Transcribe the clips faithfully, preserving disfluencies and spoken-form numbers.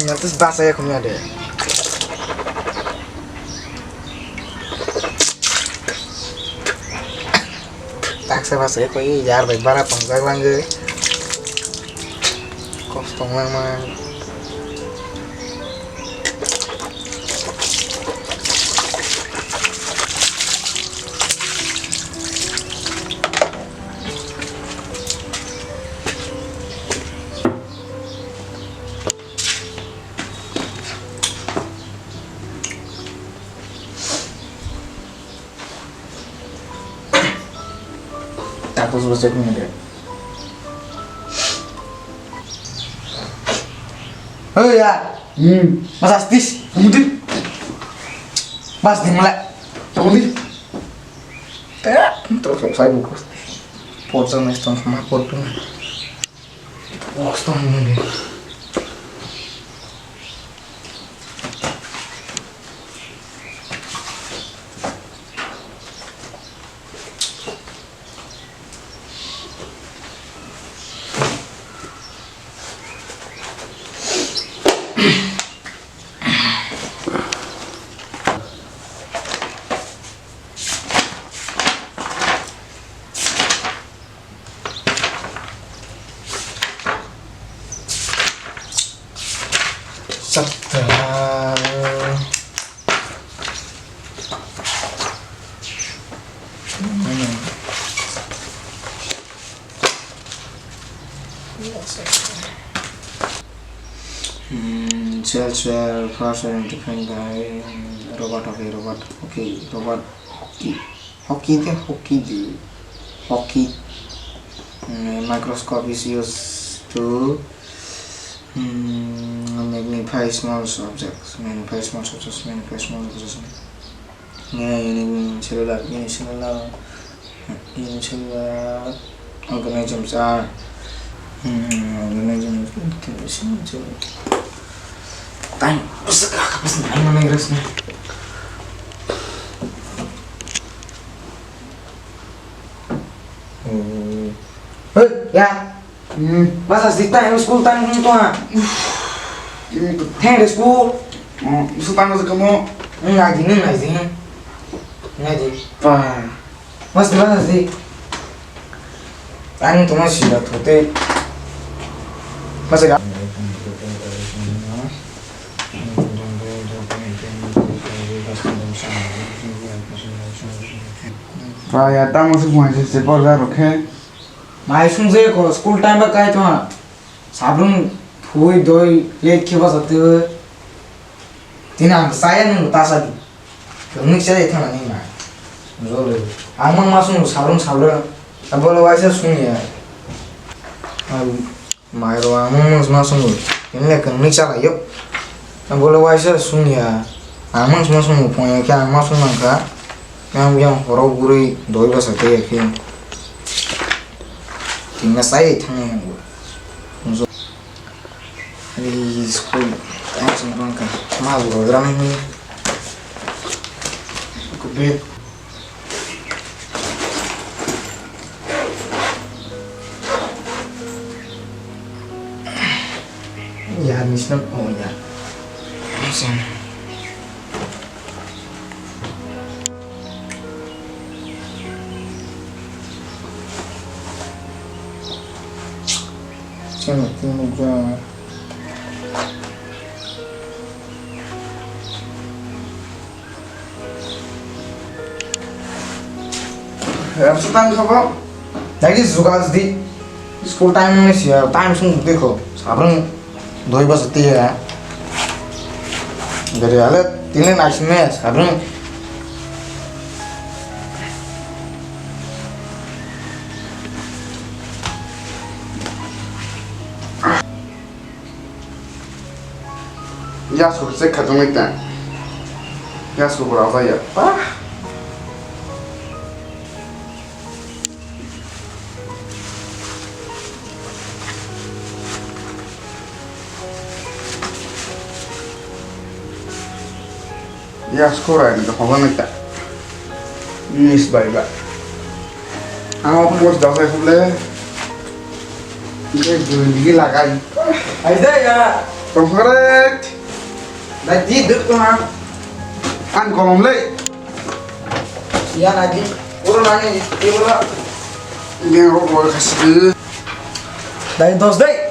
Nanti bahasa ya kumnya deh. Taksa bahasa ya koi yar bai bara tongjak langge. Kos tong langma. Tapos bosok ni de. Hei ya. Hmm. Mas astis, kamu tuh. Mas di mulai. Kamu tuh. Eh, terus saya buka. Pocong nih, setengah sama pocong. Oh, setengah ini. Chapter. Hmm, sales were first identified by, hmm, Robert, okay, Robert, okay, Robert Hockey. Hockey de, Hockey de, Hockey. Hmm, microscope is used to, hmm, magnify small objects, magnify small objects, magnify small objects. Unicellular, unicellular, unicellular organisms are, hmm, organisms. Time. Hey, ya. Hmm. Masa sih time school time kung tuh, ha? Ini tuh. Hey, school. Oh, su tanggal kamu. Ngaji nih, ngaji. Ngaji. Pa. Mas, masa sih? Tang tuh masih dah tuh. Masa gak? Pa, ya, tamo su buang se, se por ga rokhe. Mai sung je ko, school time ba kai thwa. Sabrung phui doi late khe basa twi. Tini ang saya nung ta sa di. Kung nik saya thana ni ma. Jole. Ang mang ma sung sabrung sabrung. Abole waisa sung ya. Ang mai ro ang mang ma sung. Ini le kung nik sa la yo. Abole waisa sung ya. Ang mang ma sung phone ya khe ang ma sung mang kha. Yang yang horo guri doi basa twi ya khe. Tingna sai thang yang. Ani school time sung tong kha. Ma bo gram ni. Ko be. Ya, ni snap, oh ya. Sen. Sino tini ja. Rasa tang kha bo. Dai di jugas di. School time ni sia, time sung de ko. Sabrung doi basa tiya. Dari ale tini nai sini sabrung. Yasku check kha jongni ta. Yasku bora jaya. Pah. Yasku rai ni hokha nai ta. Miss bai ba. Ang post da sai khuble. Ke dui digi lagai. Ai da ya. Tongkhore. Dai di duk tu ha. An kolom le. Ya na di. Oro na ni, di oro. Ini oro oro kasih. Dai dos dai.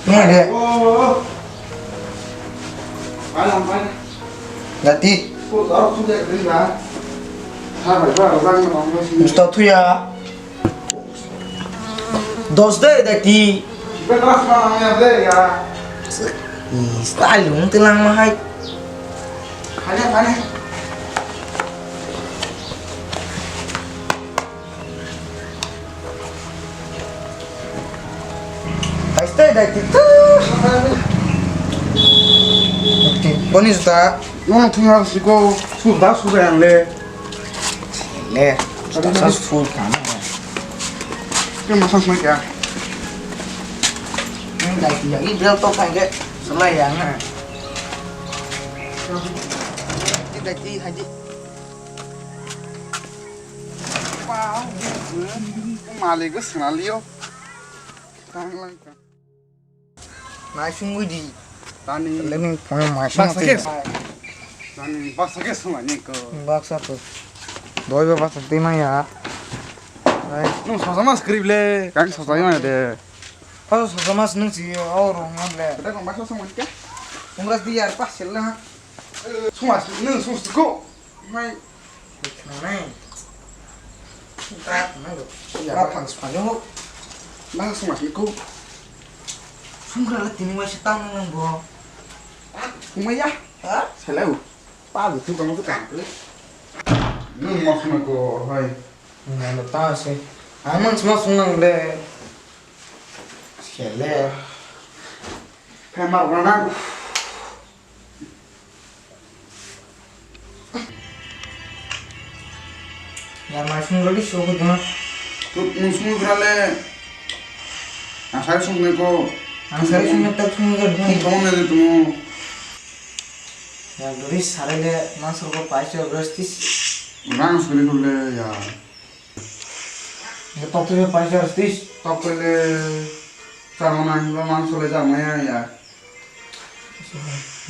Ni de. Oh. Palang palang. Dati. Ko daro tu de ri ba. Ha bai ba ro ba ni ma ma si. Musta tu ya. Dos de dati. Ba ba ma ma ya de ya. Ni style lung tilang ma hai. Hanya hanya. Aiste dai ti tu. Boni juta. Nono thung ha siko su da su da yang le. Le. Da sa su ka na. Ke ma sa ma kya? Nang dai ti ya i bel to kan ke. Sala ya na. Ti dai ti haji. Wow, malik go swnalio. Tang lang tang. Naisingwi di. Tani. Leni phone mai baksa ke. Tani baksa ke swnani ko. Baksa ko. Doi ba baksa twi maya. Ai. Nung sosa mas krib le. Kang sosa ma de. Kau sosa mas nung si au rong ngam le. Kita kong baksa sung ke. Kongras di yar pas sel na. Sung mas nung sung ko. Mai. Nai. Rat nai. Ya. Rat phang spanyol. Nang sung mas ko. Sung kra tini mai setang nang bo. Kumaya. Ha? Hello. Pa bu tu kamu tu kan. Nung mas ma ko hai. Nang ta se. Amang sma sung nang le. Sele. Phai mar rana. Ya mai sung rodi so ko dun. Tu nung sung grale. Asai sung ne ko. Asai sung ne tak sung ga dun. Ki kamu ne tu. Ya dori sare le masuk ko paisa berastis. Rang suri le ya. Tokto je paisa stis. Tokto le charmana himba mangso le jamaya ya.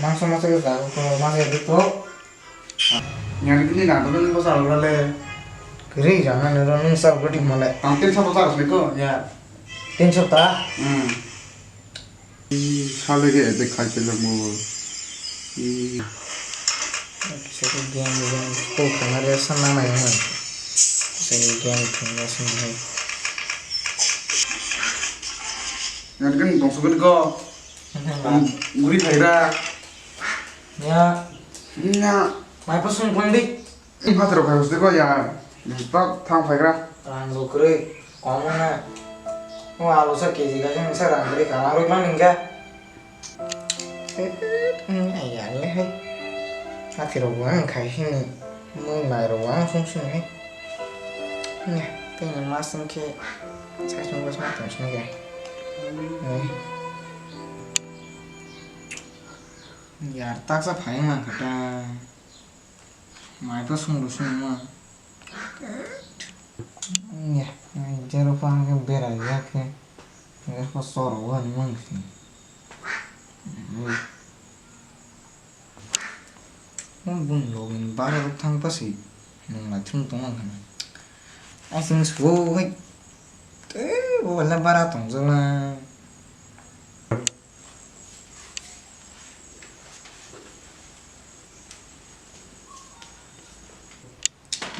Mangso masa ke jago ko masa ke to. Yang ini na to ni ko sal le. Kiri jangan ni ro nung sal ko dik male. Tang tin sabo sal ko ya. Tin sabo ta. Hmm. Salege ede khai pelamo. Kisa ke game game ko kamare sana na yang. Kisa ke game game sana hai. Yang kan tong sugen ko. Guri phaira. Ya. Ya. Mai pasung kondi. Phatro khai uste ko ya. Pak thang phaigra. Rang bo kwrwi. Komo na. O alu sa K G ka jang sa rang kwrwi ka rang rwi mang ningka. Ai ya le hai. Ati ro wang khai hini. Mung nai ro wang sung sung hai. Nya, tei ni masing ke. Sa sung ba sung tong sung ke. Yar taksa phai mang kha ta. Mai pha sung rw sung ma. Nya, jero pha ang khe bera ya khe. Jero pha sor rw ani mang si. Bun login bara rok thang ta si. Nung lai thung tong ang kha. Ai sing su hai. Te bo la bara tong jala.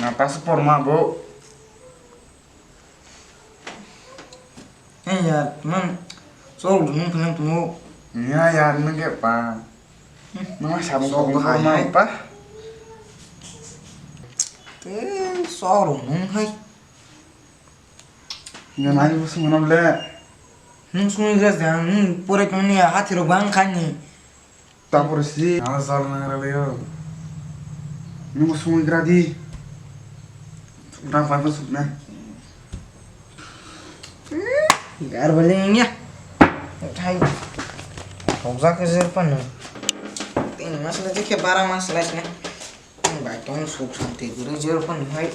Na passport ma bo. Eh ya, man. Sol dun phang tu. Ya ya, nang ke pa. Nang sabung sok ko hai ma hai pa. Te sol nung hai. Nang ani bo sung nam le. Nung sung gas da, nung pore kani hati ro bang khani. Tapor si. Ala sal na rale yo. Nung sungwi gradi. Rang pai suk na. Gar bali ya. Thai. Thokjak ke jer pan. Tin mas le ke bara mas le ne. Bai tong suk santi guru jer pan hai.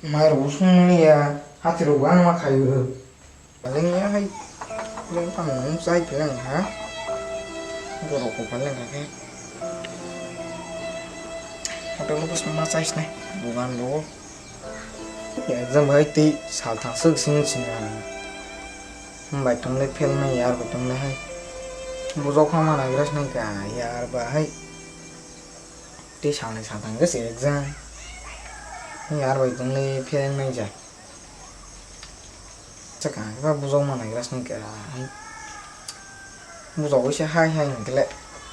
Mai ro sung ni ya. Hati ro gan ma khai ro. Paling ya hai. Leng pang nung sai peleng ha. Borok ko paling ha ke. Hotel ko sama sai ne. Bukan lo. Exam hai tei sal thang suk sing sing ha. Bai tong le fail nai yar bai tong le hai. Bujok ha mana gras nai ka yar ba hai. Tei sal nai sal thang se exam. Yar bai tong le fail nai ja. Chakang khe ba bujok manai gra song khe, ah, bujok wisa hai hai hwnkhe le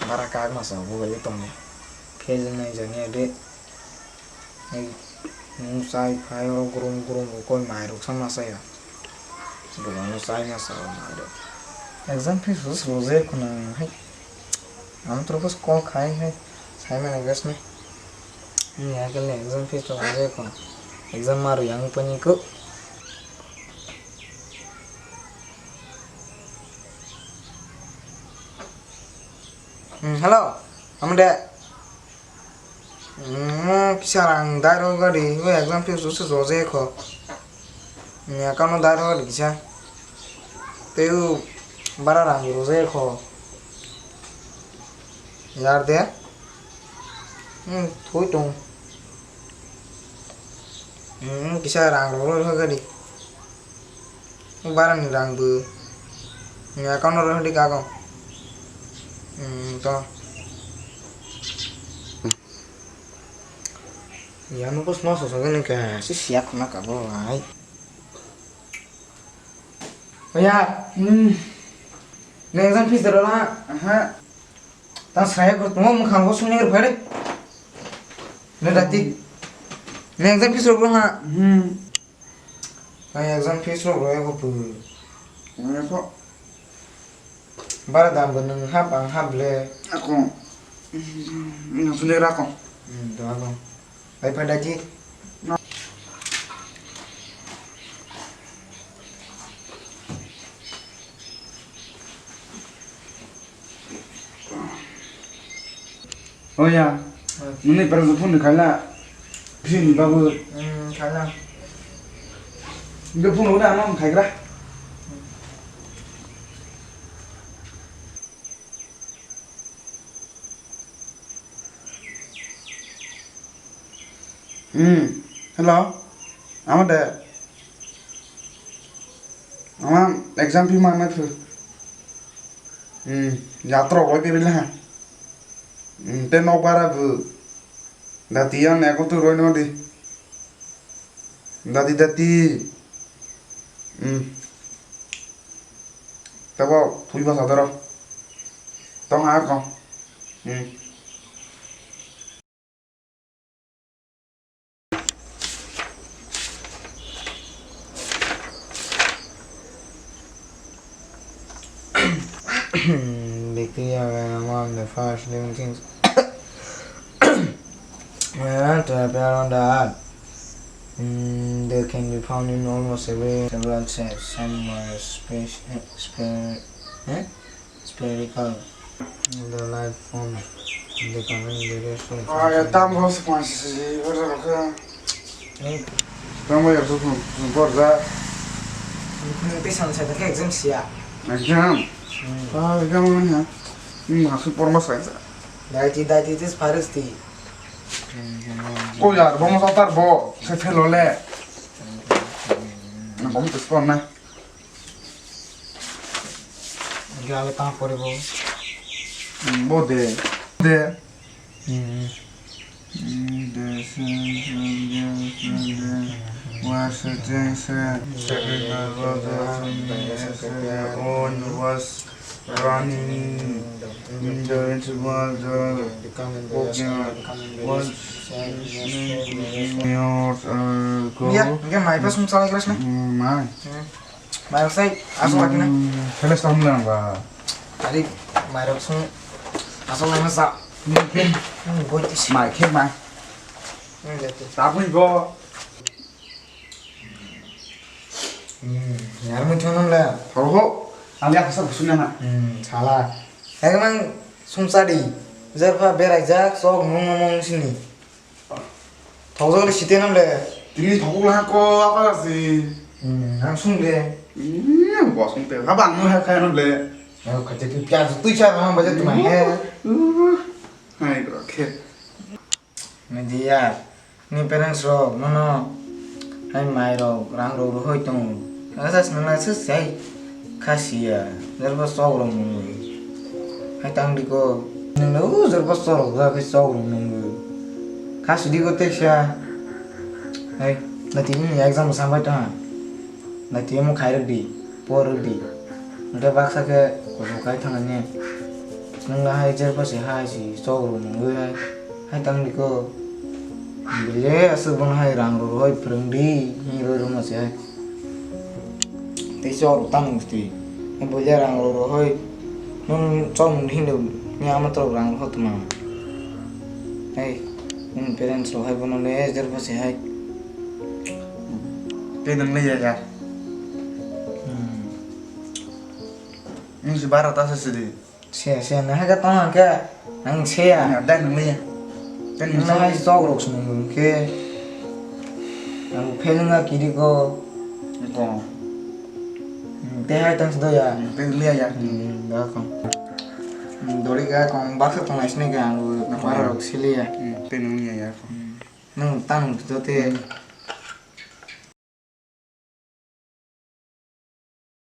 bara kak masa bo bai tongya. Khe je nai jani ade, ai, mung chai phai oro grum grum bo koi mai rok sama saya. Bwrwino chai masa o mai rok. Exam fees bo se bo je khuna hai. Ang toro bus call khai hai. Sai mani gas ni. Ni akel ni exam fees to je khuna. Exam maru yang pani ko. Hmm, hello. Amde. Hmm, kisa rang dai ro gari, o exam fees o se jo je kho. Ni account no dai ro gari kisa. Tei o bara rang ro je kho. Yar de. Hmm, thui tong. Hmm, kisa rang ro ro gari. Barani rang bo ni account oro hwndwi kago. Hmm, to. Ya, no bus no sosok ni ka, si siya khuna ka bo ai. Ya, hmm. Ni exam fees daro na? Aha. Ta saya ko tumo mukhan ko suni ko phare. Ne dati. Ni exam fees ro ha. Hmm. Ang exam fees rok rw ego pui. Wngya kho. Bara dam bo nwng hap ang hap le. Ako. Nwng sundek rako. Hmm, to ako. Pai pai daji. Oya, hmm. Nini parang phone ni khaila, phone ni babu. Hmm, khaila. Nge phone udah ano khaigra. Hmm, hello, ama de. Ama exam fee ma mai phu. Hmm, yatro koi ke bila ha. Hmm, te nok bara bu. Dati yang ne ko tu roi no di. Dati dati. Hmm. Tabo thui ba sadaro. Tong ha ko. Hmm. Bacteria were among the first living things to appear on the earth. Mm, they can be found in almost every several shapes. Some were space, eh, spe-, eh? Spherical. The life form. The coming various forms. Ah, ya tam bos pansi si, bersa roka. Eh. Tam ya tu pun, pun borja. Nung tei san sai ta khe exam siya. Exam? Hmm. Ah, exam mana ya? Ini masuk porma saya. Daiti, daiti tis virus ti. Oh ya, vamos a estar bo, se felo le. Vamos a estar na. Gale tang pore bo. Hmm, bo de. De. Hmm. Hmm, de, se, se, de, se, de. Wa, se, je, se. Second, uh, was, uh, was running in the interval, the Pokemon was listening to the news, uh, go. Ya, ya, mai pas mung salai kelas na. Hmm, mai. Hmm. Mai sai, asal lagi na. Hmm, kelas tamu lang ba. Ari, mairok sung asal lama sa. Ni khe. Hmm, boi tisi. Mai khe mai. Hmm, dati. Tabui bo. Hmm, yar mui thong le. Thoro ho. Ang ya khasa sung na. Hmm, sala. Ek mang sung sadi. Jerpha berai jak sok mung mung sini. Thokjak le site nam le. Tini thokuk laha ko apa si. Hmm, ang sung le. Hmm, bo sung te. Haba ang no hai khai nam le. Ayo khaje tu pya tu cha ram baje tu mai he. Hai bro khe. Media. Ni parents rok nono hai mai rok rang rok rohoi tongo. Asa snang na se sai. Kha siya, jerba sok rok nungwi. Hai tang di ko. Nung le u jerba sok rok ja khe sok rok nungwi. Kha sidi ko teksa. Hai, nati ni exam sambai ta. Nati mo khai rok di, por rok di. Nte baksa khe kusu kai thang ni. Nung le hai jerba se hai si sok rok nungwi hai. Hai tang di ko. Bile aswk bono hai rang rok rohoi phwrwng di. Ni roi rok no se hai. Tei chwk rok tamo musti. Bo je rang rok rohoi. Nung chwk mung hindu ni ama trok rang rohor tuma. Hey, nung parents rok hai bono le jer pha se hai. Tei nung le ya ya. Hmm. Nung si bara ta se sidi. Siya, siya, na hai ka tong hang khe, ang siya. Ya, dai nang liya. Dai nang Nang hai sok rok sung hang khe, ang pheling a kiri ko. Ko. Hmm, te hai tang sido ya. Dai nang liya ya. Hmm, da ko. Hmm, dori ga kong baksa tong nai sini ga ang Ko. Para rok sili ya. Hmm, dai nang liya ya. Hmm. Nang tang sido te.